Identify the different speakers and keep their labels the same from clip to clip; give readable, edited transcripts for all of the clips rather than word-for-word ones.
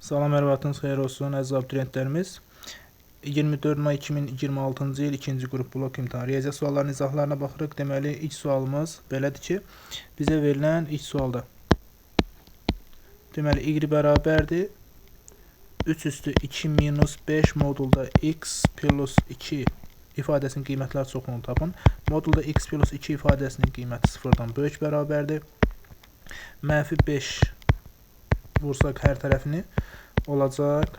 Speaker 1: Salam, hər vaxtınız xeyir olsun, əziz abituriyentlərimiz. 24 may 2026-cı il ikinci qrup blok imtahanı riyaziyyat suallarının izahlarına baxırıq. Deməli, ilk sualımız belədir ki, bizə verilən ilk sualda. Deməli, y bərabərdir 3 üstü 2 minus 5 modulda x plus 2 ifadəsinin qiymətləri çoxluğunu tapın. Modulda x plus 2 ifadəsinin qiyməti sıfırdan böyük bərabərdir. Mənfi 5 vursaq hər tərəfini olacaq.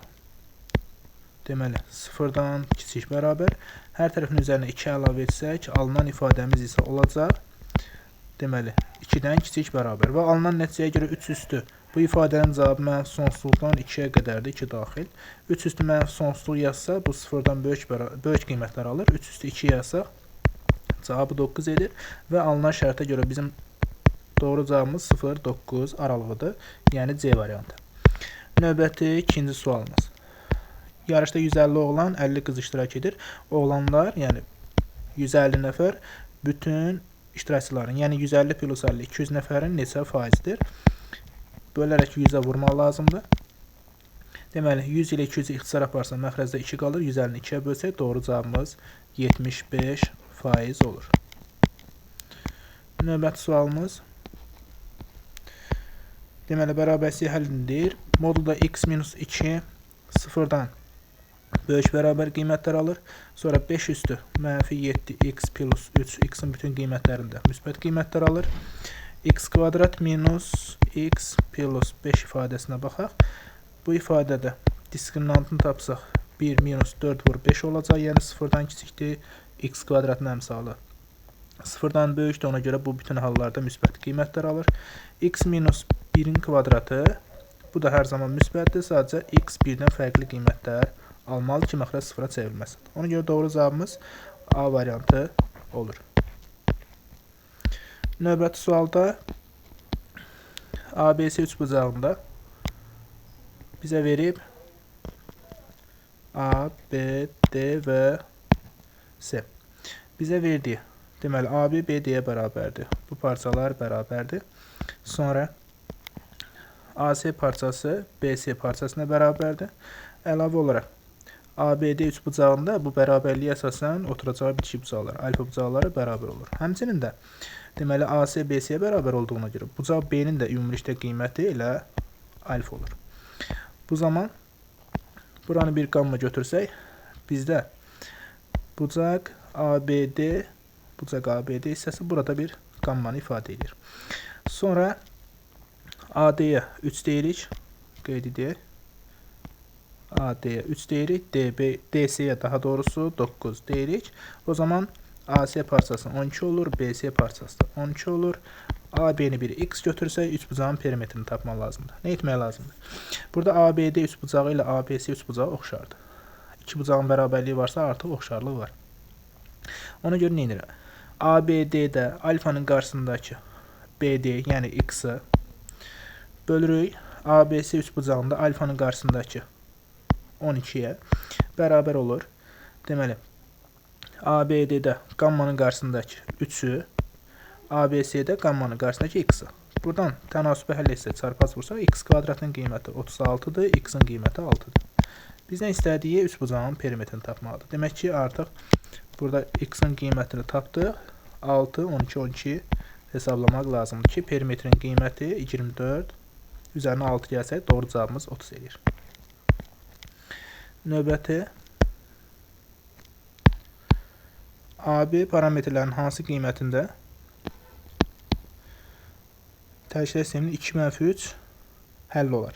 Speaker 1: Deməli, sıfırdan kiçik bərabər. Hər tərəfin üzərinə 2 əlavə etsək, alınan ifadəmiz isə olacaq. Deməli, 2-dən kiçik bərabər. Və alınan nəticəyə görə 3 üstü bu ifadənin cavabı mənfi sonsuzluqdan 2-yə qədərdir, 2 daxil. 3 üstü mənfi sonsuzluq yazsa, bu sıfırdan böyük qiymətlər alır. 3 üstü 2 yazsaq, cavabı 9 edir. Və alınan şərtə görə bizim doğru cavabımız 0-9 aralığıdır. Yəni C variantı. Növbəti ikinci sualımız. Yarışda 150 oğlan, 50 qız iştirak edir. Oğlanlar, yəni 150 nəfər bütün iştirakçıların, yəni 150 plus 50, 200 nəfərin neçə faizidir? Bölərək 100-ə vurmaq lazımdır. Deməli, 100 ilə 200-ü ixtisar aparsam, məxrəcdə 2 qalır. 150-ni 2-yə bölsək, doğru cavabımız 75% olur. Növbəti sualımız. Deməli, bərabərsizlik həllini deyir. Modulda x minus 2 sıfırdan böyük bərabər qiymətlər alır. Sonra 5 üstü mənfi 7x plus 3 x-in bütün qiymətlərində müsbət qiymətlər alır. X kvadrat minus x plus 5 ifadəsinə baxaq. Bu ifadədə diskriminantını tapsaq 1 minus 4 vur 5 olacaq. Yəni sıfırdan kiçikdir. X kvadratın əmsalı sıfırdan böyükdür. Ona görə bu bütün hallarda müsbət qiymətlər alır. X minus 1-in kvadratı, bu da hər zaman müsbətdir. Sadəcə x 1-dən fərqli qiymətlər almalı ki, məxrəc sıfıra çevrilməsin. Ona görə doğru cavabımız A variantı olur. Növbəti sualda ABC üçbucağında bizə verib A, B, D və C. Bizə verdiyi, deməli, AB BD-yə bərabərdir. Bu parçalar bərabərdir. Sonra AC parçası BC parçasına bərabərdir. Əlavə olaraq ABD üçbucağında bu bərabərliyə əsasən oturacağı bitişik bucaqlar, alfa bucaqları bərabər olur. Həmçinin də deməli AC BC-yə bərabər olduğuna görə bucaq B-nin də ümumilikdə qiyməti elə alfa olur. Bu zaman buranı bir qamma götürsək, bizdə bucaq ABD, bucaq ABD hissəsi burada bir qammanı ifadə edir. Sonra AD-yə 3 deyirik, qeyd edək. AD-yə 3 deyirik, DC-yə daha doğrusu 9 deyirik. O zaman AC parçası 12 olur, BC parçası da 12 olur. AB-ni bir x götürsək, üçbucağın perimetrini tapmaq lazımdır. Nə etmək lazımdır? Burada ABD üçbucağı ilə ABC üçbucağı oxşardır. İki bucağın bərabərliyi varsa, artıq oxşarlıq var. Ona görə nə edirəm? ABD-də alfanın qarşısındakı BD, yəni x-ı bölürük. ABC üçbucağında alfanın qarşısındakı 12-yə bərabər olur. Deməli, ABD-də qammanın qarşısındakı 3-ü, ABC-də qammanın qarşısındakı x-ı. Buradan tənasübə həll etsək, çarpaz vursaq, x kvadratın qiyməti 36-dır, x-in qiyməti 6-dır. Bizdən istədiyi üçbucağın perimetrini tapmalıdır. Demək ki, artıq burada x-in qiymətini tapdıq. 6, 12, 12 hesablamaq lazımdır ki, perimetrin qiyməti 24, üzərinə 6 gəlsək, doğru cavabımız 30 eləyir. Növbəti AB parametrlərinin hansı qiymətində tərkiblər sisteminin 2 mənfi 3 həll olar.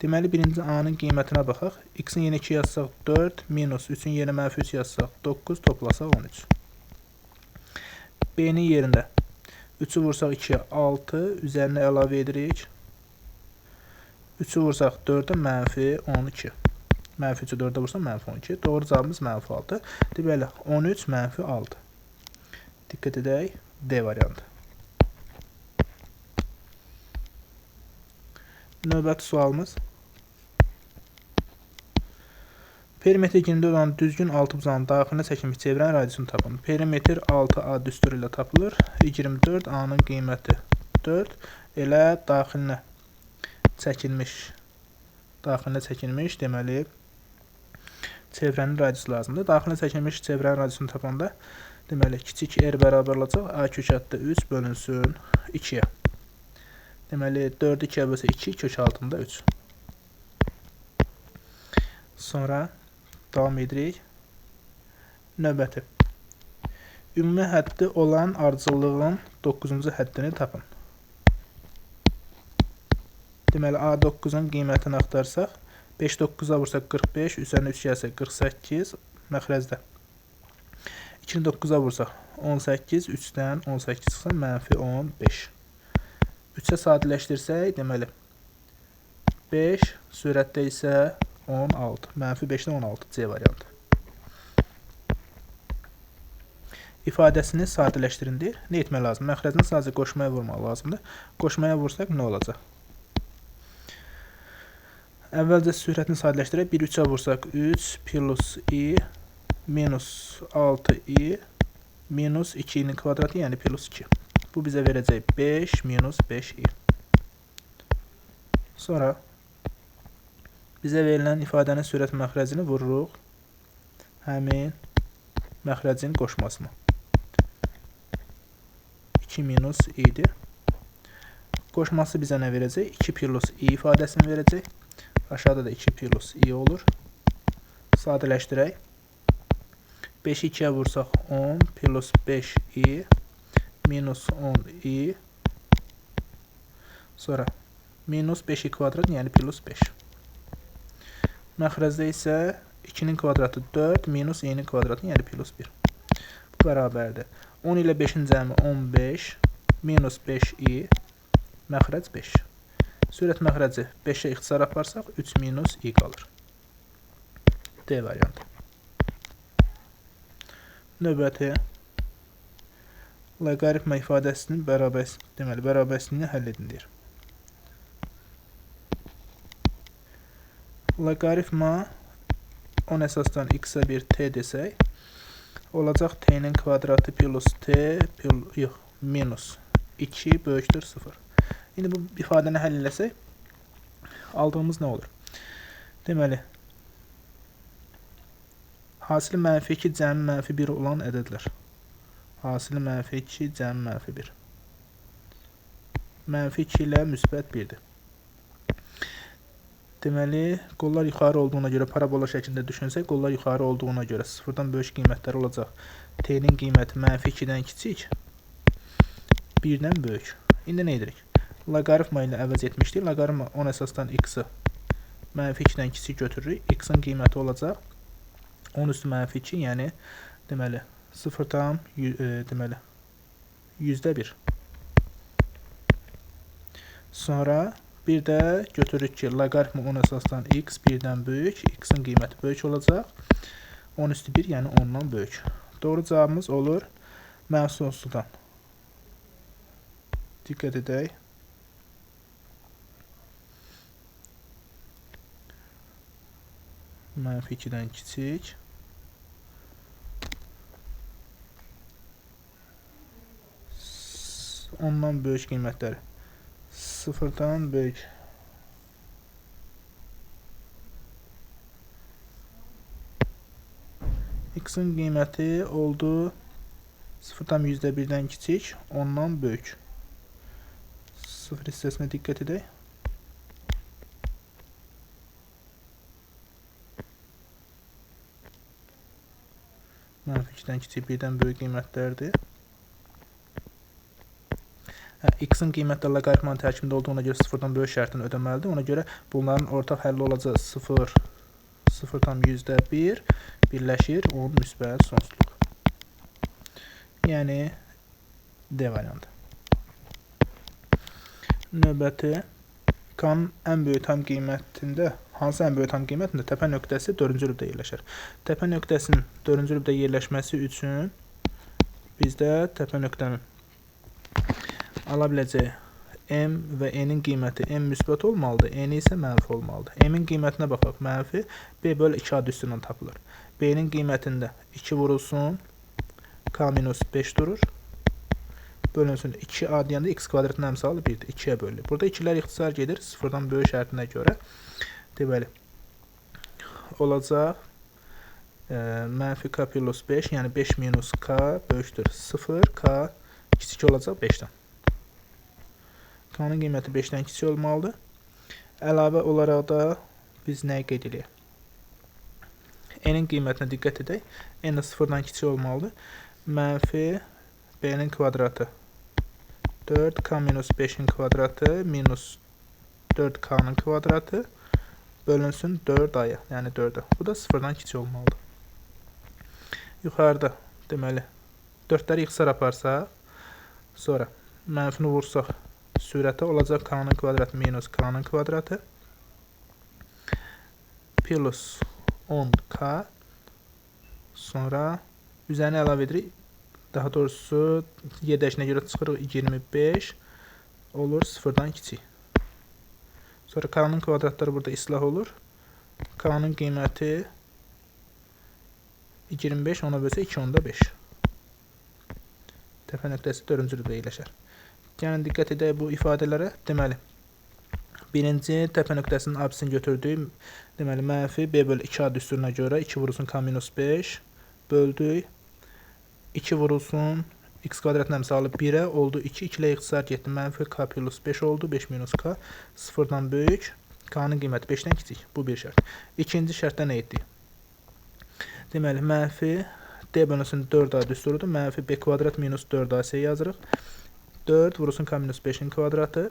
Speaker 1: Deməli, birinci A-nın qiymətinə baxaq. X-in yerinə 2 yazsaq 4, minus 3-ün yerinə mənfi 3 yazsaq 9, toplasaq 13. B-nin yerində 3-ü vursaq 2-yə 6, üzərinə əlavə edirik. 3-ü vursaq 4-ə mənfi 12. Mənfi 3-ü 4-ə vursaq mənfi 12. Doğru cavabımız mənfi 6. Deməli, 13 mənfi 6. Diqqət edək, D variantı. Növbəti sualımız. Perimetr 24 olan düzgün altı bucağın daxilinə çəkilmiş çevrənin radiusunu tapın. Perimetr 6A düsturu ilə tapılır. 24 A-nın qiyməti 4. Elə daxilinə çəkilmiş Daxilinə çəkilmiş, deməli, çevrənin radiusu lazımdır. Daxilinə çəkilmiş çevrənin radiusunu tapanda, deməli, kiçik r bərabər olacaq. A kök altında 3 bölünsün 2-yə. Deməli, 4-ü 2-yə bölsə 2, kök altında 3. Sonra davam edirik. Növbəti. Ümumi həddi olan ardıcıllığın 9-cu həddini tapın. Deməli, A9-un qiymətini axtarsaq, 5 9-a vursaq 45, üzərinə 3 gəlsə 48, məxrəcdə. 2-ni 9-a vursaq 18, 3-dən 18 çıxsa mənfi 15. 3-ə sadələşdirsək, deməli, 5, sürətdə isə 16. Mənfi 5-dən 16, C variantı. İfadəsini sadələşdirin deyir. Nə etmək lazım? Məxrəcini sadəcə qoşmaya vurmaq lazımdır. Qoşmaya vursaq nə olacaq? Əvvəlcə sürətini sadələşdirək. 1 3-ə vursaq 3 plus i minus 6i minus 2-nin kvadratı, yəni plus 2. Bu bizə verəcək 5 minus 5i. Sonra bizə verilən ifadənin sürət məxrəcini vururuq həmin məxrəcin qoşmasına. 2 minus i-dir. Qoşması bizə nə verəcək? 2 plus i ifadəsini verəcək. Aşağıda da 2 plus i olur. Sadələşdirək. 5-i 2-yə vursaq 10 plus 5i minus 10i. Sonra minus 5i kvadrat, yəni plus 5. Məxrəcdə isə 2-nin kvadratı 4 minus i-nin kvadratı, yəni plus 1. Bu bərabərdir. 10 ilə 5-in cəmi 15 minus 5i, məxrəc 5. Sürət məxrəci 5-ə ixtisar aparsaq 3 minus i qalır. D variantı. Növbəti loqaritma ifadəsinin bərabərsizliyini həll edin deyir. Loqaritma 10 əsasdan x-ə 1 t desək, olacaq t-nin kvadratı plus t yox, minus 2 böyükdür 0. İndi bu ifadəni həll eləsək, aldığımız nə olur? Deməli, hasili mənfi 2 cəmi mənfi 1 olan ədədlər. Hasili mənfi 2 cəmi mənfi 1. Mənfi 2 ilə müsbət 1-dir. Deməli, qollar yuxarı olduğuna görə, parabola şəklində düşünsək, qollar yuxarı olduğuna görə sıfırdan böyük qiymətlər olacaq. T-nin qiyməti mənfi 2-dən kiçik, 1-dən böyük. İndi nə edirik? Loqaritma ilə əvəz etmişdik. Loqaritma 10 əsasdan x-ı mənfi 2-dən kiçik götürürük. X-in qiyməti olacaq 10 üstü mənfi 2, yəni deməli 0 tam deməli %1. Sonra bir də götürürük ki, loqaritma 10 əsasdan x 1-dən böyük, x-in qiyməti böyük olacaq. 10 üstü 1, yəni 10-dan böyük. Doğru cavabımız olur mənfi sonsuzdan. Diqqət edək. Mənfi 2-dən kiçik. Ondan böyük qiymətləri. 0-dan böyük. X-in qiyməti oldu 0,1-dən kiçik, 10-dan böyük. 0 hissəsinə diqqət edək. Mənfi 2-dən kiçik, 1-dən böyük qiymətlərdir. X-in qiyməti loqaritmanın tərkibində olduğuna görə 0-dan böyük şərtini ödəməlidir. Ona görə bunların ortaq həlli olacaq 0, 0,1 birləşir 10 müsbət sonsuzluq. Yəni D variantı. Növbəti K-nın ən böyük tam qiymətində, hansı ən böyük tam qiymətində təpə nöqtəsi 4-cü rübdə yerləşər. Təpə nöqtəsinin 4-cü rübdə yerləşməsi üçün bizdə təpə nöqtənin ala biləcəyi M və N-in qiyməti M müsbət olmalıdır, N isə mənfi olmalıdır. M-in qiymətinə baxaq, mənfi B böl 2A düsturundan tapılır. B-nin qiymətində 2 vurulsun, K minus 5 durur. Bölünsün 2A deyəndə x kvadratın əmsalı 1-dir, 2-yə bölünür. Burada 2-lər ixtisar gedir, 0-dan böyük şərtinə görə. Deməli, olacaq mənfi k plus 5, yəni 5 minus k böyükdür 0, k kiçik olacaq 5-dən. K-nın qiyməti 5-dən kiçik olmalıdır. Əlavə olaraq da biz nəyi qeyd eləyək? N-in qiymətinə diqqət edək. N də 0-dan kiçik olmalıdır. Mənfi b-nin kvadratı 4k minus 5-in kvadratı minus 4k-nın kvadratı bölünsün 4a-ya, yəni 4-ə. Bu da 0-dan kiçik olmalıdır. Yuxarıda, deməli, 4-ləri ixtisar aparsaq, sonra mənfini vursaq sürətə olacaq k-nın kvadratı minus k-nın kvadratı plus 10k, sonra üzərinə əlavə edirik. Daha doğrusu yer dəyişinə görə çıxırıq 25 olur 0-dan kiçik. Sonra k-nın kvadratları burada islah olur. K-nın qiyməti 25 ona bölsə 2,5. Təpə nöqtəsi 4-cü rübdə yerləşər. Gəlin diqqət edək bu ifadələrə. Deməli, birinci təpə nöqtəsinin absisini götürdük. Deməli, mənfi b bölü 2a düsturuna görə 2 vurulsun k minus 5 böldük. 2 vurulsun x kvadratın əmsalı 1-ə oldu 2. 2 ilə ixtisar getdi. Mənfi k plus 5 oldu. 5 minus k 0-dan böyük. K-nın qiyməti 5-dən kiçik. Bu bir şərt. İkinci şərtdə nə etdik? Deməli, mənfi d bölünsün 4a düsturudur. Mənfi b kvadrat minus 4ac yazırıq. 4 vurulsun k minus 5-in kvadratı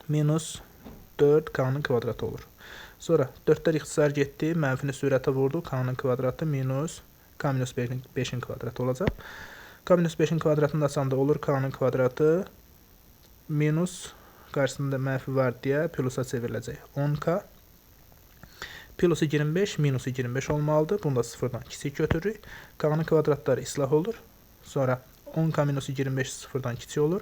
Speaker 1: minus 4k-nın kvadratı olur. Sonra 4-lər ixtisar getdi. Mənfini sürətə vurdu. K-nın kvadratı minus k minus 5-in kvadratı olacaq. K minus 5-in kvadratını da açanda olur k-nın kvadratı minus qarşısında mənfi var deyə plusa çevriləcək. 10k plus 25 minus 25 olmalıdır. Bunu da 0-dan kiçik götürürük. K-nın kvadratları islah olur. Sonra 10k minus 25 0-dan kiçik olur.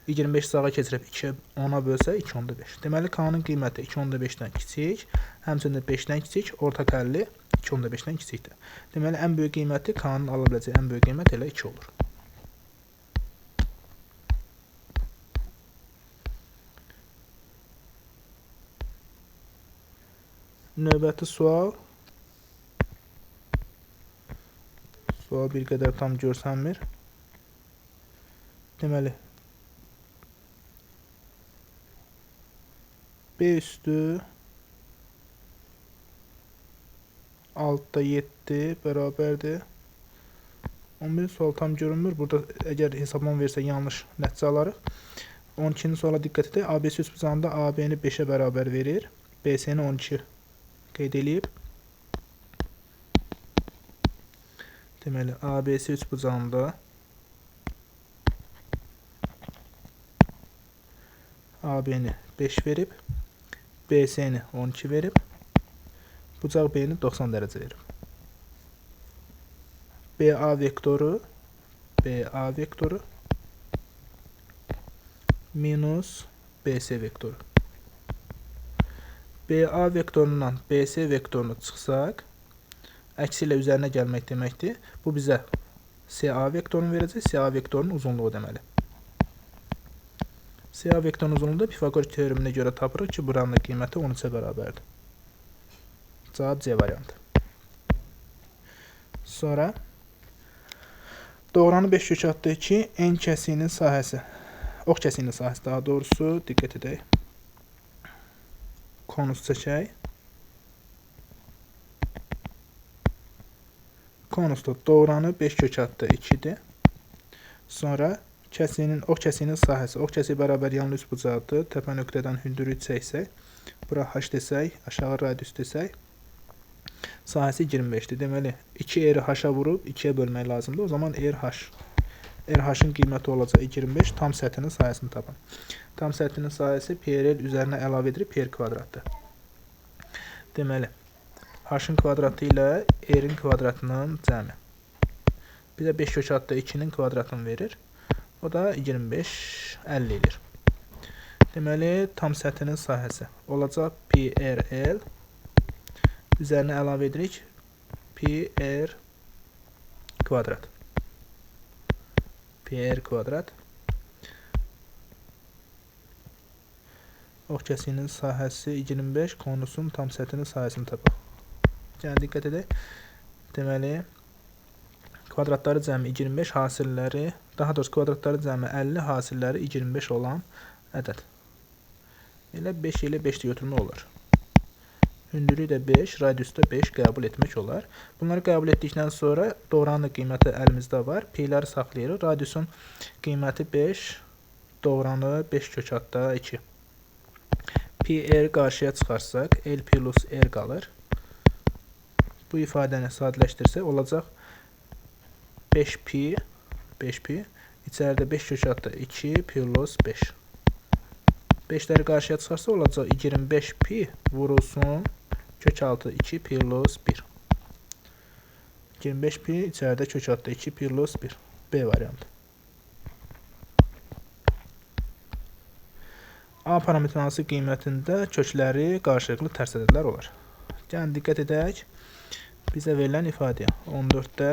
Speaker 1: 25 sağa keçirib 2 10-a bölsə 2,5. Deməli, k-nın qiyməti 2,5-dən kiçik, həmçinin 5-dən kiçik, orta həlli 2,5-dən kiçikdir. Deməli, ən böyük qiyməti k-nın ala biləcəyi ən böyük qiymət elə 2 olur. Növbəti sual. Sual bir qədər tam görsənmir. Deməli, B üstü altda 7 bərabərdir. 11-ci sual tam görünmür. Burada əgər hesablama versə yanlış nəticə alarıq. 12-ci suala diqqət edək. ABC üçbucağında AB-ni 5-ə bərabər verir. BC-ni 12 qeyd eləyib. Deməli, ABC üçbucağında AB-ni 5 verib, BC-ni 12 verib, bucaq B-ni 90 dərəcə verib. BA vektoru minus BC vektoru. BA vektorundan BC vektorunu çıxsaq, əksi ilə üzərinə gəlmək deməkdir. Bu bizə CA vektorunu verəcək. CA vektorunun uzunluğu deməli. CA vektorunun uzunluğunu da Pifaqor teoreminə görə tapırıq ki, buranın da qiyməti 13-ə bərabərdir. Cavab C variantı. Sonra doğranı 5 kök atdı 2 N kəsiyinin sahəsi. Ox kəsiyinin sahəsi daha doğrusu. Diqqət edək. Konus çəkək. Konusda doğranı 5 kök atdı 2-dir. Sonra kəsiyinin, ox kəsiyinin sahəsi. Ox kəsiyi bərabər yanlı üçbucaqdır. Təpə nöqtədən hündürlük çəksək, bura h desək, aşağı radius desək, sahəsi 25-dir. Deməli, 2R h-a vurub 2-yə bölmək lazımdır. O zaman RH. RH-ın qiyməti olacaq 25. Tam səthinin sahəsini tapın. Tam səthinin sahəsi PRL üzərinə əlavə edirik, PR kvadratdır. Deməli, h-ın kvadratı ilə r-in kvadratının cəmi. Bizə 5 kök altda 2-nin kvadratını verir. O da 25, 50 edir. Deməli, tam səthinin sahəsi olacaq PRL. Üzərinə əlavə edirik PR kvadrat. PR kvadrat. Ox kəsiyinin sahəsi 25, konusun tam səthinin sahəsini tapaq. Yəni, diqqət edək. Deməli, kvadratları cəmi 25 hasilləri, daha doğrusu kvadratları cəmi 50 hasilləri 25 olan ədəd. Elə 5 ilə 5 də götürmək olar. Hündürlüyü də 5, radiusu da 5 qəbul etmək olar. Bunları qəbul etdikdən sonra doğranın qiyməti əlimizdə var. Pi'ləri saxlayırıq. Radiusun qiyməti 5, doğranı 5 kök altda 2. Pi r qarşıya çıxarsaq, L plus R qalır. Bu ifadəni sadələşdirsək olacaq 5pi, 5pi, içəridə 5 kök altda 2 plus 5. 5-ləri qarşıya çıxarsa olacaq 25 pi vurulsun kök altı 2 plus 1. 25 pi içəridə kök altı 2 plus 1. B variantı. A parametrinin hansı qiymətində kökləri qarşılıqlı tərs ədədlər olar? Gəlin diqqət edək. Bizə verilən ifadəyə 14-də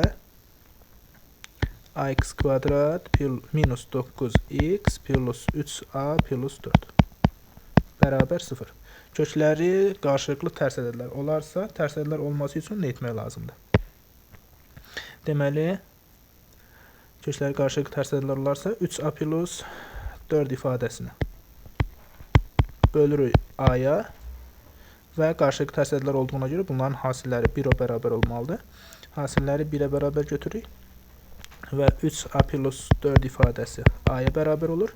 Speaker 1: ax kvadrat minus 9x plus 3a plus 4 bərabər 0. Kökləri qarşılıqlı tərs ədədlər olarsa, tərs ədədlər olması üçün nə etmək lazımdır? Deməli, kökləri qarşılıqlı tərs ədədlər olarsa, 3a plus 4 ifadəsini bölürük a-ya və qarşılıqlı tərs ədədlər olduğuna görə bunların hasilləri 1-ə bərabər olmalıdır. Hasilləri 1-ə bərabər götürürük və 3a plus 4 ifadəsi a-ya bərabər olur.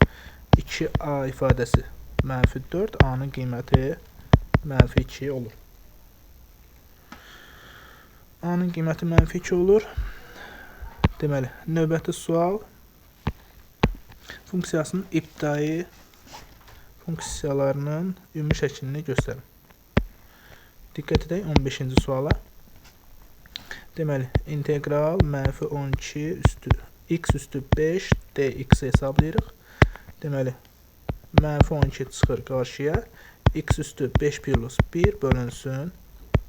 Speaker 1: 2a ifadəsi mənfi 4, a-nın qiyməti mənfi 2 olur. A-nın qiyməti mənfi 2 olur. Deməli, növbəti sual funksiyasının ibtidai funksiyalarının ümumi şəklini göstərin. Diqqət edək 15-ci suala. Deməli, integral mənfi 12 üstü x üstü 5 dx hesablayırıq. Deməli, mənfi 12 çıxır qarşıya. X üstü 5 plus 1 bölünsün.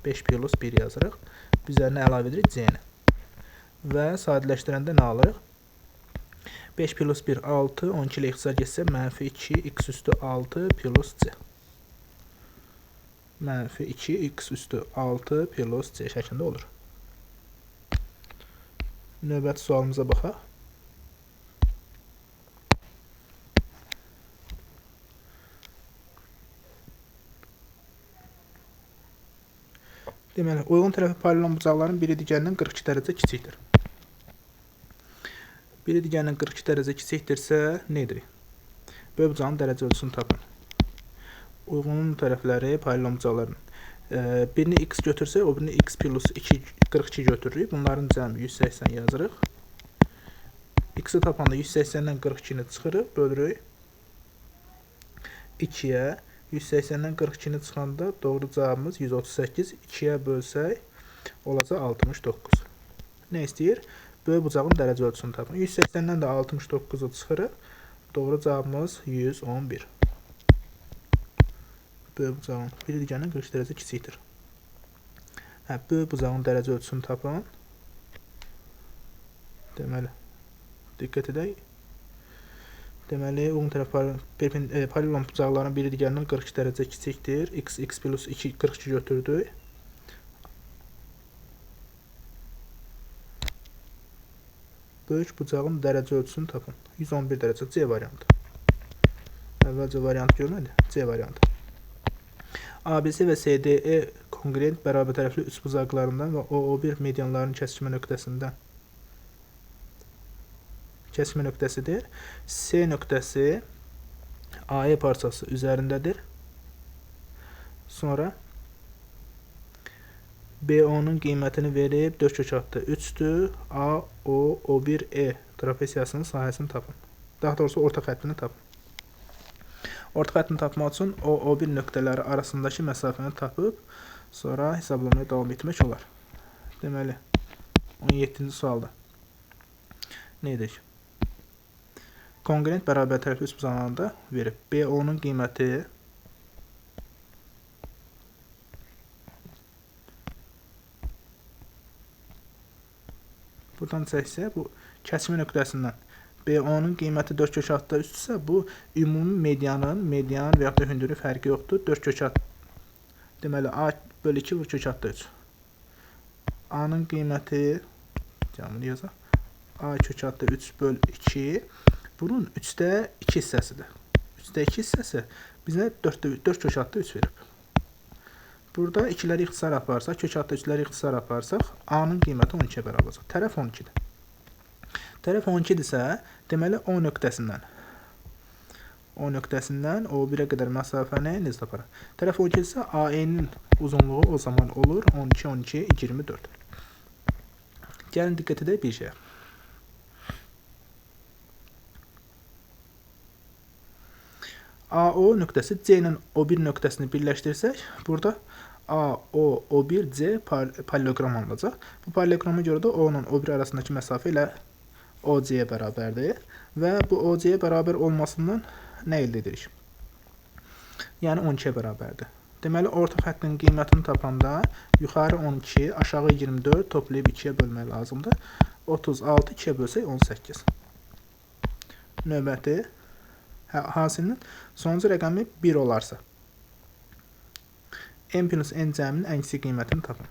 Speaker 1: 5 plus 1 yazırıq. Bizə nə əlavə edirik? C-ni. Və sadələşdirəndə nə alırıq? 5 plus 1 6, 12 ilə ixtisar getsə mənfi 2 x üstü 6 plus c. Mənfi 2 x üstü 6 plus c şəklində olur. Növbəti sualımıza baxaq. Deməli, uyğun tərəfə paralel olan bucaqların biri digərindən 42 dərəcə kiçikdir. Biri digərindən 42 dərəcə kiçikdirsə, nə edirik? Böyük bucağın dərəcə ölçüsünü tapın. Uyğun tərəfləri paralel olan bucaqların. Birini x götürsək, o birini x plus 2, 42 götürürük. Bunların cəmi 180 yazırıq. X-i tapanda 180-dən 42-ni çıxırıq, bölürük 2-yə. 180-dən 42-ni çıxanda doğru cavabımız 138. 2-yə bölsək olacaq 69. Nə istəyir? Böyük bucağın dərəcə ölçüsünü tapın. 180-dən də 69-u çıxırıq. Doğru cavabımız 111. Böyük bucağın biri digərindən 42 dərəcə kiçikdir. Hə, böyük bucağın dərəcə ölçüsünü tapın. Deməli, diqqət edək. Deməli, uyğun tərəf paralel olan bucaqların biri digərindən 42 dərəcə kiçikdir. X, x plus 2, 42 götürdük. Böyük bucağın dərəcə ölçüsünü tapın. 111 dərəcə C variantı. Əvvəlcə variant görmədi. C variantı. ABC və CDE konqruent bərabər tərəfli üçbucaqlarından və OO1 medianlarının kəsişmə nöqtəsindən kəsişmə nöqtəsidir. C nöqtəsi AE parçası üzərindədir. Sonra BO-nun qiymətini verib 4 kök altı 3-dür. A, O, O1, E trapesiyasının sahəsini tapın. Daha doğrusu orta xəttini tapın. Orta xəttini tapmaq üçün O, O1 nöqtələri arasındakı məsafəni tapıb sonra hesablamaya davam etmək olar. Deməli, 17-ci sualda nə edək? Konqruent bərabər tərəfli üçbucaqlarında verib. BO-nun qiyməti buradan çəksə, bu kəsişmə nöqtəsindən BO-nun qiyməti 4 kök 6-da 3-dürsə, bu ümumi medianın, median və yaxud da hündürlük fərqi yoxdur. 4 kök 6, deməli, A bölü 2 vur kök 6-da 3. A-nın qiyməti, bunu yazaq, A kök 6-da 3 böl 2, bunun 3-də 2 hissəsidir. 3-də 2 hissəsi bizə 4 kök 6-da 3 verib. Burada 2-ləri ixtisar aparsaq, kök 6-da 3-ləri ixtisar aparsaq, A-nın qiyməti 12-yə bərabər olacaq. Tərəf 12-dir. Tərəf 12-dirsə, deməli O nöqtəsindən O1-ə qədər məsafəni necə taparıq? Tərəf 12-dirsə, AE-nin uzunluğu o zaman olur 12, 12, 24. Gəlin diqqət edək bir şeyə. AO nöqtəsi C ilə O1 nöqtəsini birləşdirsək, burada AO, O1, C paralleloqram alınacaq. Bu paralleloqrama görə də O ilə O1 arasındakı məsafə ilə OC-yə bərabərdir. Və bu OC-yə bərabər olmasından nə əldə edirik? Yəni 12-yə bərabərdir. Deməli, orta xəttin qiymətini tapanda yuxarı 12, aşağı 24 toplayıb 2-yə bölmək lazımdır. 36, 2-yə bölsək 18. Növbəti hasilinin sonuncu rəqəmi 1 olarsa, m plus n cəminin ən kiçik qiymətini tapın.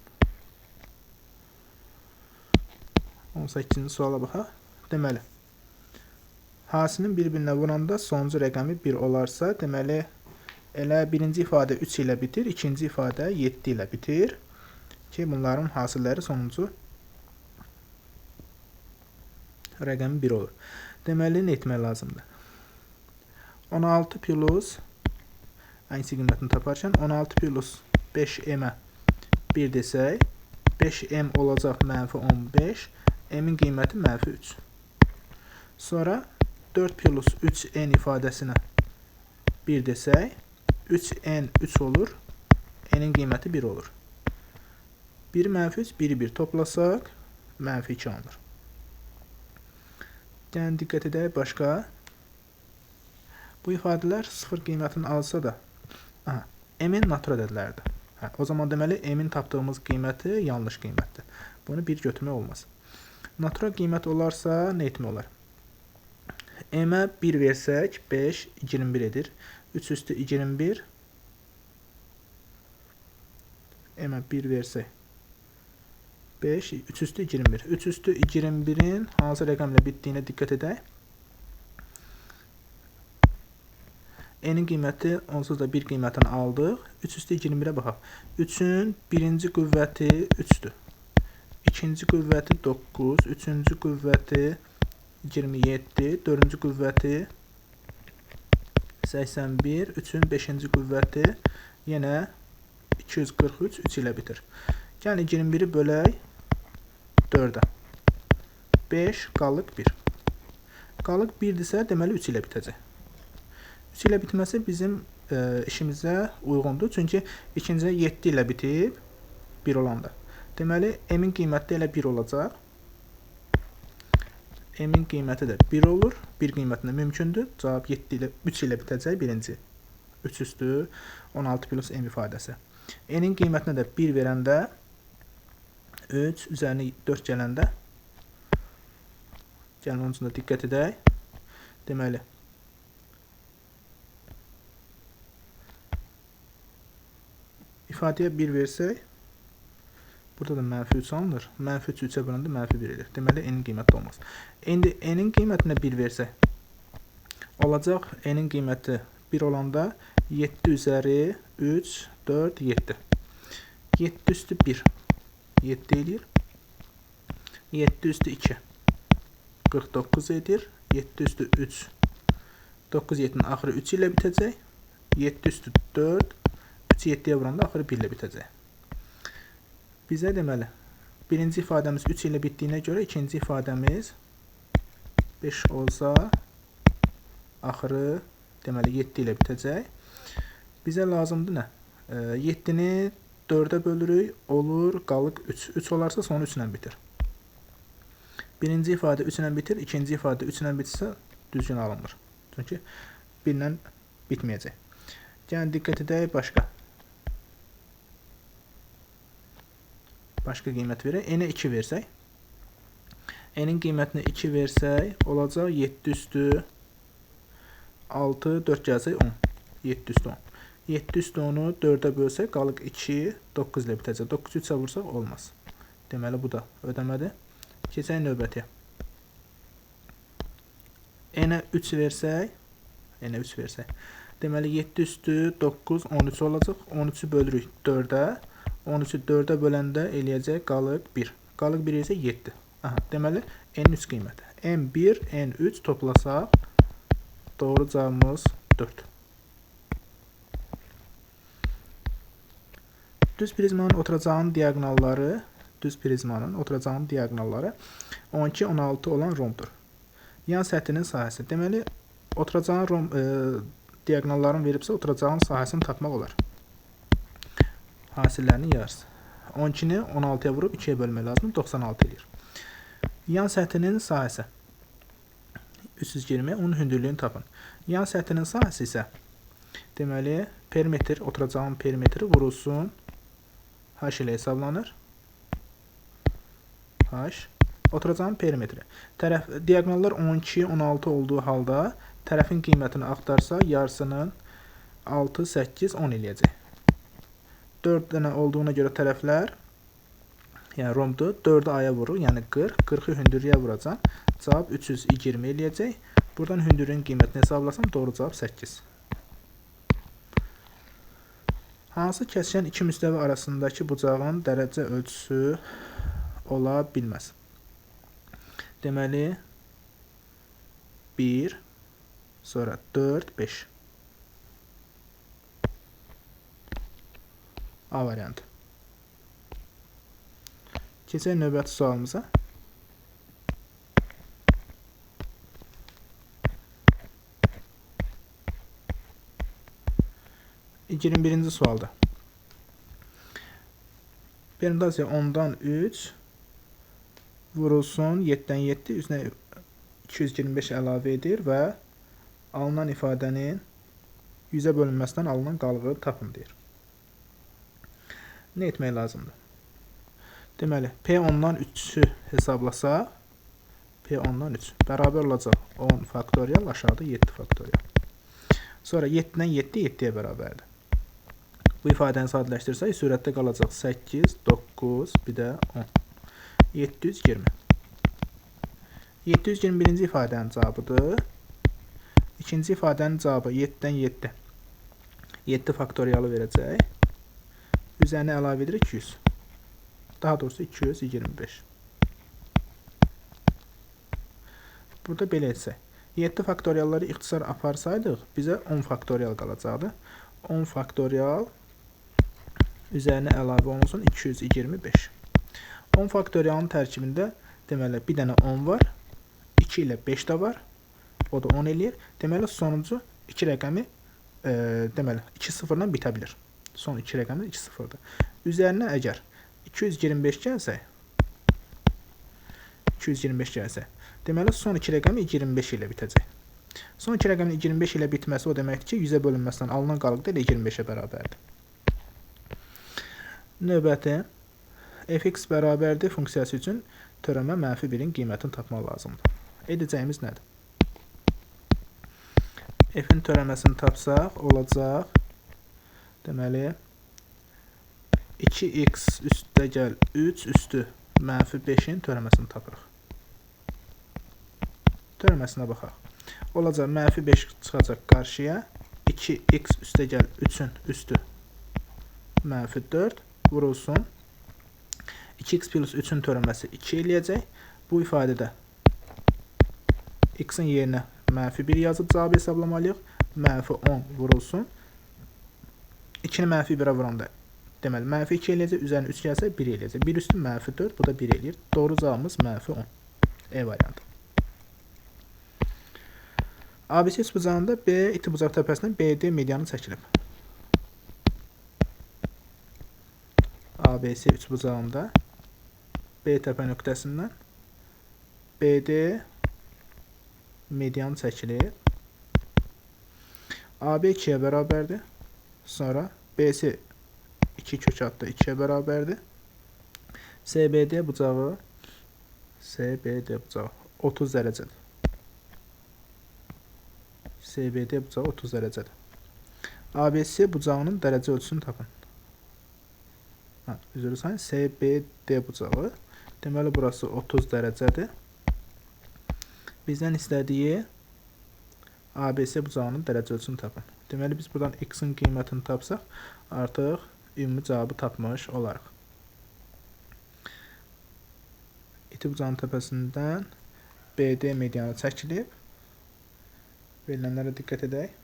Speaker 1: 18-ci suala baxaq. Deməli, hasilin bir-birinə vuranda sonuncu rəqəmi 1 olarsa, deməli, elə birinci ifadə 3 ilə bitir, ikinci ifadə 7 ilə bitir ki, bunların hasilləri sonuncu rəqəmi 1 olur. Deməli, nə etmək lazımdır? 16 plus, ən kiçik qiymətini taparkən, 16 plus 5m-ə 1 desək, 5m olacaq mənfi 15, m-in qiyməti mənfi 3. Sonra 4 plus 3n ifadəsinə 1 desək, 3n 3 olur, n-in qiyməti 1 olur. 1 mənfi 3, 1-i 1 toplasaq, mənfi 2 alınır. Gəlin, diqqət edək başqa. Bu ifadələr 0 qiymətini alsa da, aha, m-in natural ədədlərdir. Hə, o zaman deməli, m-in tapdığımız qiyməti yanlış qiymətdir. Bunu 1 götürmək olmaz. Natural qiymət olarsa, nə etmək olar? M-ə 1 versək, 5, 21 edir. 3 üstü 21. M-ə 1 versək, 5, 3 üstü 21. 3 üstü 21-in hansı rəqəmlə bitdiyinə diqqət edək. N-in qiyməti onsuz da 1 qiymətini aldıq. 3 üstü 21-ə baxaq. 3-ün birinci qüvvəti 3-dür. İkinci qüvvəti 9, üçüncü qüvvəti 27, dördüncü qüvvəti 81, 3-ün beşinci qüvvəti yenə 243, 3 ilə bitir. Yəni 21-i bölək 4-ə. 5 qalıq 1. Qalıq 1-dirsə, deməli 3 ilə bitəcək. 3 ilə bitməsi bizim işimizə uyğundur. Çünki ikinci 7 ilə bitib 1 olanda. Deməli, m-in qiyməti də elə 1 olacaq. M-in qiyməti də 1 olur. 1 qiymətində mümkündür. Cavab 7 ilə 3 ilə bitəcək birinci. 3 üstü 16 plus m ifadəsi. N-in qiymətinə də 1 verəndə 3 üzərinə 4 gələndə, gəlin onun üçün də diqqət edək. Deməli, ifadəyə 1 versək, burada da mənfi 3 alınır. Mənfi 3 3-ə böləndə mənfi 1 edir. Deməli, n-in qiyməti olmaz. İndi n-in qiymətinə 1 versək, olacaq n-in qiyməti 1 olanda 7 üzəri 3, 4, 7. 7 üstü 1, 7 eləyir. 7 üstü 2, 49 edir. 7 üstü 3, 9, 7-nin axırı 3 ilə bitəcək. 7 üstü 4, 3-ü 7-yə vuranda axırı 1 ilə bitəcək. Bizə deməli, birinci ifadəmiz 3 ilə bitdiyinə görə ikinci ifadəmiz 5 olsa, axırı deməli 7 ilə bitəcək. Bizə lazımdır nə? 7-ni 4-ə bölürük, olur, qalıq 3. 3 olarsa sonu 3 ilə bitir. Birinci ifadə 3 ilə bitir, ikinci ifadə 3 ilə bitsə düzgün alınmır. Çünki 1 ilə bitməyəcək. Gəlin diqqət edək başqa. Başqa qiymət verək. N-ə 2 versək. N-in qiymətini 2 versək, olacaq 7 üstü 6, 4 gəlsək 10. 7 üstü 10. 7 üstü 10-u 4-ə bölsək, qalıq 2, 9 ilə bitəcək. 9-u 3-ə vursaq olmaz. Deməli, bu da ödəmədir. Keçək növbətiyə. N-ə 3 versək, N-ə 3 versək. Deməli, 7 üstü 9, 13 olacaq. 13-ü bölürük 4-ə. 13-ü 4-ə böləndə eləyəcək qalıq 1. Qalıq 1 isə 7. Aha, deməli, N-in 3 qiyməti. N1, N3 toplasaq, doğru cavabımız 4. Düz prizmanın oturacağının diaqonalları, düz prizmanın oturacağının diaqonalları 12, 16 olan romdur. Yan səthinin sahəsi. Deməli, oturacağın rom diaqonalların veribsə, oturacağın sahəsini tapmaq olar. Hasillərinin yarısı. 12-ni 16-ya vurub 2-yə bölmək lazımdır. 96 eləyir. Yan səthinin sahəsi 320, onun hündürlüyünü tapın. Yan səthinin sahəsi isə deməli, perimetr, oturacağın perimetri vurulsun H ilə hesablanır. H. Oturacağın perimetri. Tərəf, diaqonallar 12, 16 olduğu halda tərəfin qiymətini axtarsa, yarısının 6, 8, 10 eləyəcək. 4 dənə olduğuna görə tərəflər, yəni romdur, 4-ü aya vurur, yəni 40. 40-ı hündürlüyə vuracam. Cavab 320 eləyəcək. Buradan hündürlüyün qiymətini hesablasam, doğru cavab 8. Hansı kəsişən iki müstəvi arasındakı bucağın dərəcə ölçüsü ola bilməz? Deməli, 1, sonra 4, 5. A variantı. Keçək növbəti sualımıza. İyirmi birinci sualda. Permutasiya 10-dan 3 vurulsun 7-dən 7, üstünə 225 əlavə edir və alınan ifadənin 100-ə bölünməsindən alınan qalığı tapın deyir. Nə etmək lazımdır? Deməli, P10-dan 3-ü hesablasaq, P10-dan 3 bərabər olacaq 10 faktorial, aşağıda 7 faktorial. Sonra 7-dən 7 7-yə bərabərdir. Bu ifadəni sadələşdirsək, sürətdə qalacaq 8, 9, bir də 10. 720. 721-ci ifadənin cavabıdır. İkinci ifadənin cavabı 7-dən 7. 7 faktorialı verəcək. Üzərinə əlavə edirik 200. Daha doğrusu 225. Burada belə etsək. 7 faktorialları ixtisar aparsaydıq, bizə 10 faktorial qalacaqdı. 10 faktorial üzərinə əlavə olunsun 225. 10 faktorialın tərkibində deməli bir dənə 10 var, 2 ilə 5 də var. O da 10 eləyir. Deməli sonuncu 2 rəqəmi deməli 2 sıfırla bitə bilir. Son 2 rəqəmi 2 sıfırdır. Üzərinə əgər 225 gəlsə, 225 gəlsə, deməli son 2 rəqəmi 25 ilə bitəcək. Son 2 rəqəmin 25 ilə bitməsi o deməkdir ki, 100-ə bölünməsindən alınan qalıq da elə 25-ə bərabərdir. Növbəti fx bərabərdir funksiyası üçün törəmə mənfi 1-in qiymətini tapmaq lazımdır. Edəcəyimiz nədir? F-in törəməsini tapsaq olacaq. Deməli 2x üstə gəl 3 üstü mənfi 5-in törəməsini tapırıq. Törəməsinə baxaq. Olacaq mənfi 5 çıxacaq qarşıya. 2x üstə gəl 3-ün üstü mənfi 4 vurulsun. 2x plus 3-ün törəməsi 2 eləyəcək. Bu ifadədə x-in yerinə mənfi 1 yazıb cavabı hesablamalıyıq. Mənfi 10 vurulsun. 2-ni mənfi 1-ə vuranda deməli mənfi 2 eləyəcək, üzərinə 3 gəlsə 1 eləyəcək. 1 üstü mənfi 4, bu da 1 eləyir. Doğru cavabımız mənfi 10. E variantı. ABC üçbucağında B iti bucaq təpəsindən BD medianı çəkilib. ABC üçbucağında B təpə nöqtəsindən BD median çəkilib. AB 2-yə bərabərdir. Sonra BC 2 kök altda 2-yə bərabərdir. SBD bucağı SBD bucağı 30 dərəcədir. SBD bucağı 30 dərəcədir. ABC bucağının dərəcə ölçüsünü tapın. Üzr istəyirəm, SBD bucağı. Deməli, burası 30 dərəcədir. Bizdən istədiyi ABC bucağının dərəcə ölçüsünü tapın. Deməli, biz buradan x-in qiymətini tapsaq, artıq ümumi cavabı tapmış olarıq. İti bucağın təpəsindən BD medianı çəkilib. Verilənlərə diqqət edək.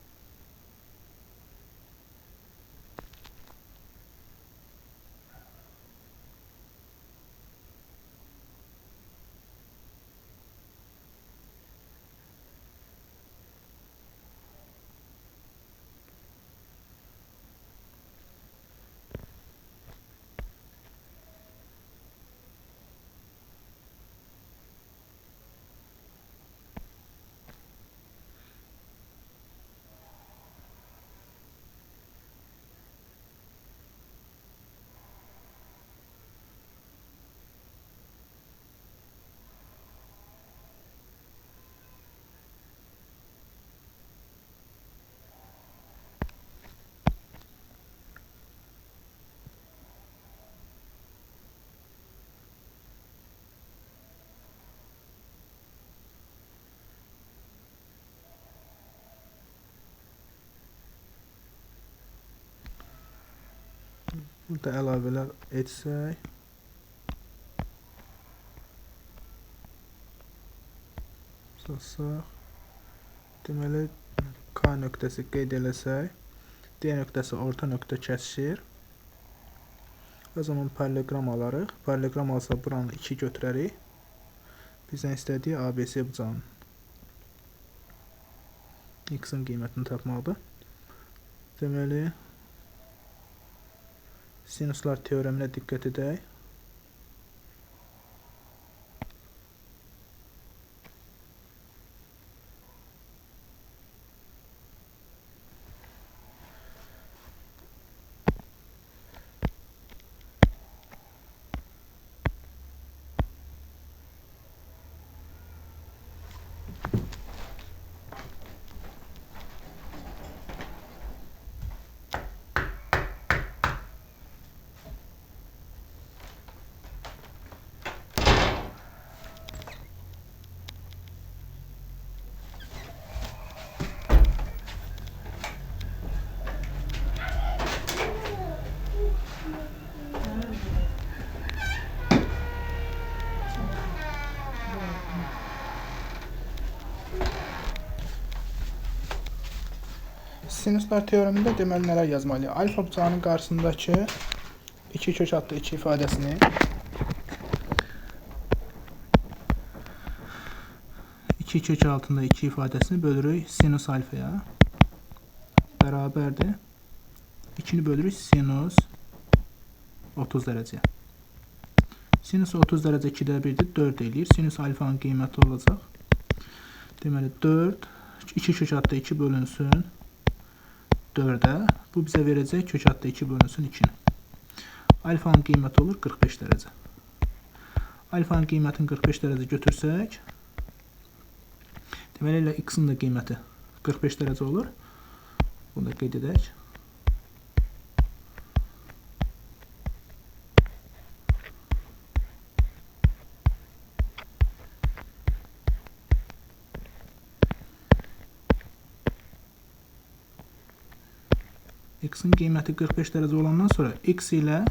Speaker 1: Burada əlavələr etsək. Uzasaq. Deməli, K nöqtəsi qeyd eləsək, D nöqtəsi orta nöqtə kəsişir. O zaman paralleloqram alarıq. Paralleloqram alsa buranı 2 götürərik. Bizdən istədiyi ABC bucağının x-in qiymətini tapmaqdır. Deməli, sinuslar teoreminə diqqət edək. Sinuslar teoremində deməli nələr yazmalıyıq? Alfa bucağının qarşısındakı 2 kök altı 2 ifadəsini 2 kök altında 2 ifadəsini bölürük sinus alfaya. Bərabərdir. 2-ni bölürük sinus 30 dərəcəyə. Sinus 30 dərəcə 2-də 1-dir, 4 eləyir. Sinus alfanın qiyməti olacaq. Deməli 4, 2 kök altı 2 bölünsün 4'e. Bu bizə verəcək kök altı 2 bölünsün 2-ni. Alfanın qiyməti olur 45 dərəcə. Alfanın qiymətini 45 dərəcə götürsək, deməli elə x-in də qiyməti 45 dərəcə olur. Bunu da qeyd edək. X-in qiyməti 45 dərəcə olandan sonra x ilə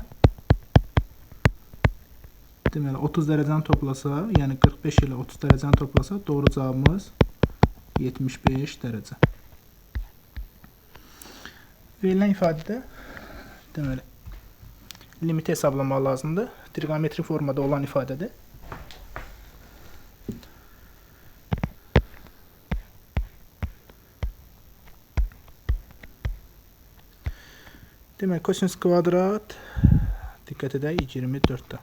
Speaker 1: deməli 30 dərəcəni toplasa, yəni 45 ilə 30 dərəcəni toplasa, doğru cavabımız 75 dərəcə. Verilən ifadədə deməli limiti hesablamaq lazımdır. Trigonometrik formada olan ifadədir. Demək, kosinus kvadrat, diqqət edək, 24-də.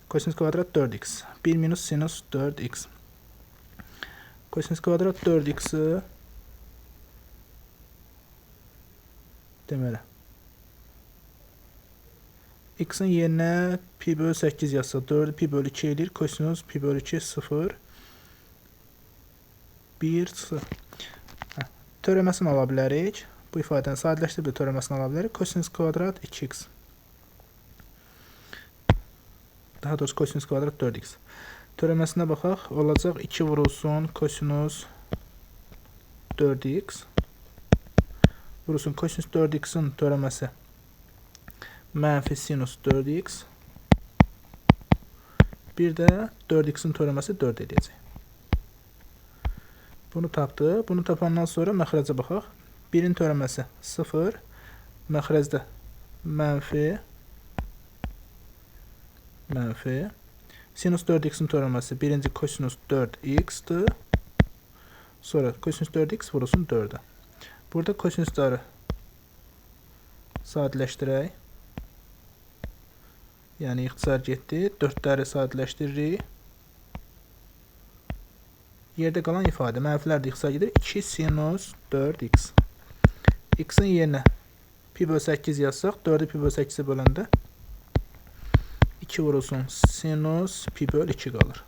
Speaker 1: Kosinus kvadrat 4x. 1 minus sinus 4x. Kosinus kvadrat 4x-i deməli, X-in yerinə pi bölü 8 yazsa 4 pi bölü 2 eləyir. Kosinus pi bölü 2 0 1 0. Törəməsini ala bilərik. Bu ifadəni sadələşdirib də törəməsini ala bilərik. Kosinus kvadrat 2x. Daha doğrusu kosinus kvadrat 4x. Törəməsinə baxaq. Olacaq 2 vurulsun kosinus 4x. Vurulsun kosinus 4x-in törəməsi mənfi sinus 4x. Bir də 4x-in törəməsi 4 edəcək. Bunu tapdıq. Bunu tapandan sonra məxrəcə baxaq. 1-in törəməsi 0. Məxrəcdə mənfi mənfi. Sinus 4x-in törəməsi birinci kosinus 4x-dir. Sonra kosinus 4x vurulsun 4-ə. Burada kosinusları sadələşdirək. Yəni ixtisar getdi. 4-ləri sadələşdiririk. Yerdə qalan ifadə mənfilər də ixtisar gedir. 2 sinus 4x. X-in yerinə pi bölü 8 yazsaq, 4-ü pi bölü 8-ə böləndə 2 vurulsun sinus pi bölü 2 qalır.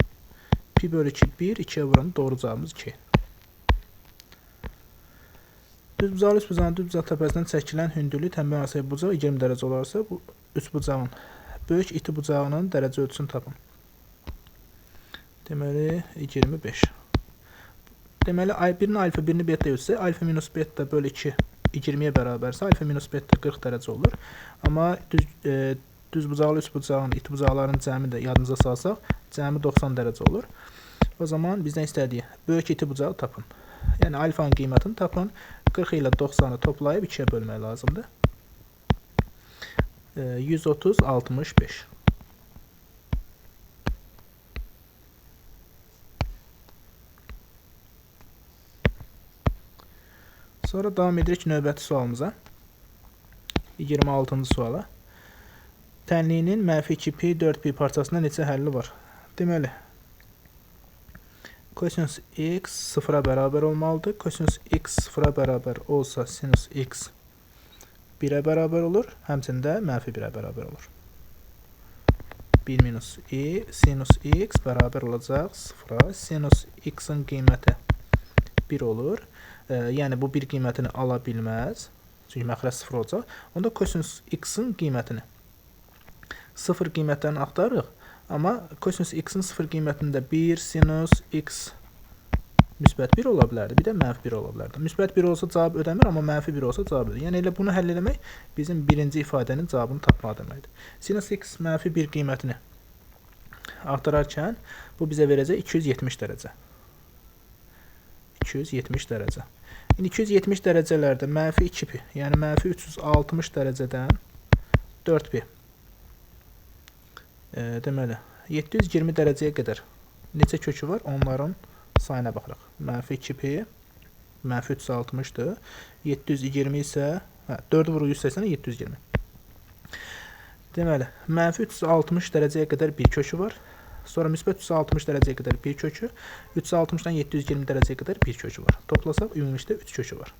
Speaker 1: Pi bölü 2 1, 2-yə vuran doğru cavabımız 2. Düzbucaqlı üçbucağın düzbucaq təpəsindən çəkilən hündürlüyü tənbəl arası bucağı 20 dərəcə olarsa, bu üçbucağın böyük iti bucağının dərəcə ölçüsünü tapın. Deməli, 25. Deməli, birini alfa, birini beta ölçsə, alfa minus beta bölü 2 20-yə bərabərsə, alfa minus beta 40 dərəcə olur. Amma düzbucaqlı üçbucağın iti bucaqların cəmi də yadınıza salsaq, cəmi 90 dərəcə olur. O zaman bizdən istədiyi böyük iti bucağı tapın. Yəni, alfanın qiymətini tapın. 40 ilə 90-ı toplayıb 2-yə bölmək lazımdır. 130, 65. Sonra davam edirik növbəti sualımıza. 26-cı suala. Tənliyinin mənfi 2 pi, 4 pi parçasında neçə həlli var? Deməli, kosinus x sıfıra bərabər olmalıdır. Kosinus x sıfıra bərabər olsa sinus x 1-ə bərabər olur. Həmçində mənfi 1-ə bərabər olur. 1 minus i, sinus x bərabər olacaq 0-a. Sinus x-in qiyməti 1 olur. Yəni bu 1 qiymətini ala bilməz. Çünki məxrəc 0 olacaq. Onda kosinus x-in qiymətini 0 qiymətlərini axtarırıq. Amma kosinus x-in 0 qiymətində 1 sinus x müsbət 1 ola bilərdi, bir də mənfi 1 ola bilərdi. Müsbət 1 olsa cavab ödəmir, amma mənfi 1 olsa cavab ödəyir. Yəni elə bunu həll eləmək bizim birinci ifadənin cavabını tapmaq deməkdir. Sinus x mənfi 1 qiymətini axtararkən bu bizə verəcək 270 dərəcə. 270 dərəcə. İndi 270 dərəcələrdə mənfi 2 pi, yəni mənfi 360 dərəcədən 4 pi. Deməli, 720 dərəcəyə qədər neçə kökü var? Onların sayına baxırıq. Mənfi 2 pi, mənfi 360-dır. 720 isə, 4 vurur 180-ə 720. Deməli, mənfi 360 dərəcəyə qədər bir kökü var. Sonra müsbət 360 dərəcəyə qədər bir kökü, 360-dan 720 dərəcəyə qədər bir kökü var. Toplasaq, ümumilikdə 3 kökü var.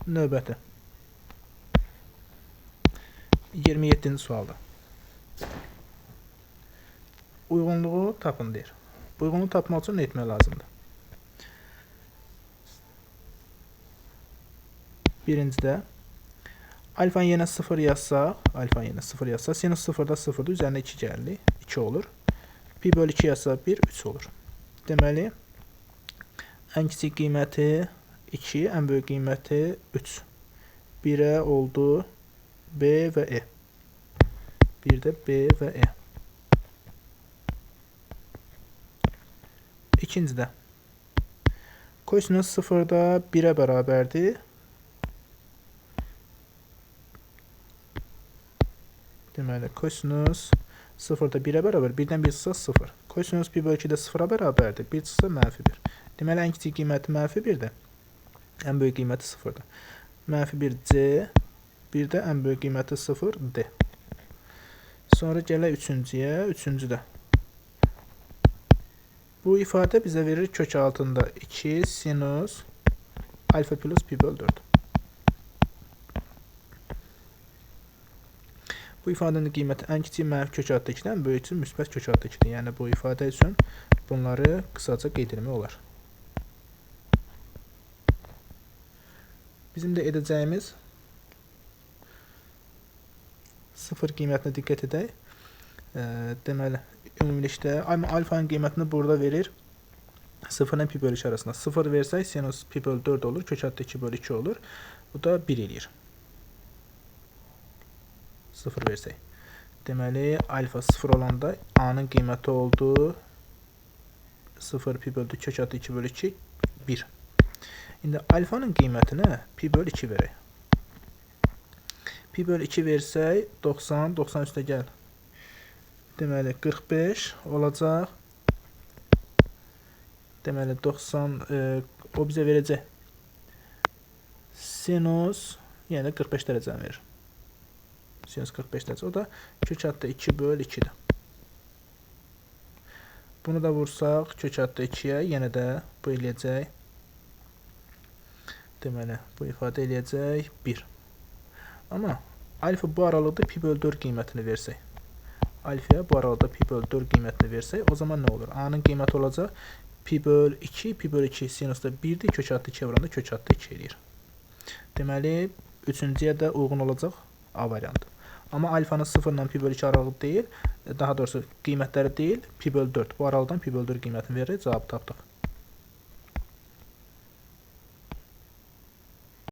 Speaker 1: Növbəti. 27-ci sualda. Uyğunluğu tapın deyir. Uyğunluğu tapmaq üçün nə etmək lazımdır? Birincidə alfanın yerinə 0 yazsaq, alfanın yerinə 0 yazsaq, sinus 0-da 0-dır, üzərinə 2 gəldi, 2 olur. Pi bölü 2 yazsaq 1, 3 olur. Deməli, ən kiçik qiyməti 2, ən böyük qiyməti 3. 1-ə oldu B və E. Bir də B və E. İkincidə kosinus 0-da 1-ə bərabərdir. Deməli, kosinus 0-da 1-ə bərabər, 1-dən 1 çıxsa 0. Kosinus pi bölü 2 də 0-a bərabərdir, 1 çıxsa mənfi 1. Deməli, ən kiçik qiyməti mənfi 1-dir, ən böyük qiyməti 0-dır. Mənfi 1 C, bir də ən böyük qiyməti 0 D. Sonra gələk üçüncüyə, üçüncüdə. Bu ifadə bizə verir kök altında 2 sinus alfa plus pi bölü 4. Bu ifadənin qiyməti ən kiçik mənfi kök altı 2-dən, böyük üçün müsbət kök altı 2-dir. Yəni bu ifadə üçün bunları qısaca qeyd etmək olar. Bizim də edəcəyimiz 0 qiymətinə diqqət edək. Deməli, ümumilikdə alfanın qiymətini burada verir. 0 ilə pi bölü 2 arasında. 0 versək sinus pi bölü 4 olur. Kök altı 2 bölü 2 olur. Bu da 1 eləyir. 0 versək. Deməli, alfa 0 olanda A-nın qiyməti oldu 0 pi bölü kök altı 2 bölü 2 1. İndi alfanın qiymətinə pi bölü 2 verək. Pi bölü 2 versək 90, 90 üstə gəl. Deməli 45 olacaq. Deməli 90 o bizə verəcək sinus, yəni 45 dərəcəni verir. Sinus 45 dərəcə. O da kök altı 2 bölü 2-dir. Bunu da vursaq kök altı 2-yə yenə də bu eləyəcək. Deməli, bu ifadə eləyəcək 1. Amma alfa bu aralıqda pi bölü 4 qiymətini versək, alfaya bu aralıqda pi bölü 4 qiymətini versək, o zaman nə olur? A-nın qiyməti olacaq pi bölü 2, pi bölü 2 sinusda 1-dir, kök altı 2 vuranda kök altı 2 eləyir. Deməli, üçüncüyə də uyğun olacaq A variantı. Amma alfanın 0 ilə pi bölü 2 aralığı deyil, daha doğrusu qiymətləri deyil, pi bölü 4. Bu aralıqdan pi bölü 4 qiymətini verir, cavabı tapdıq.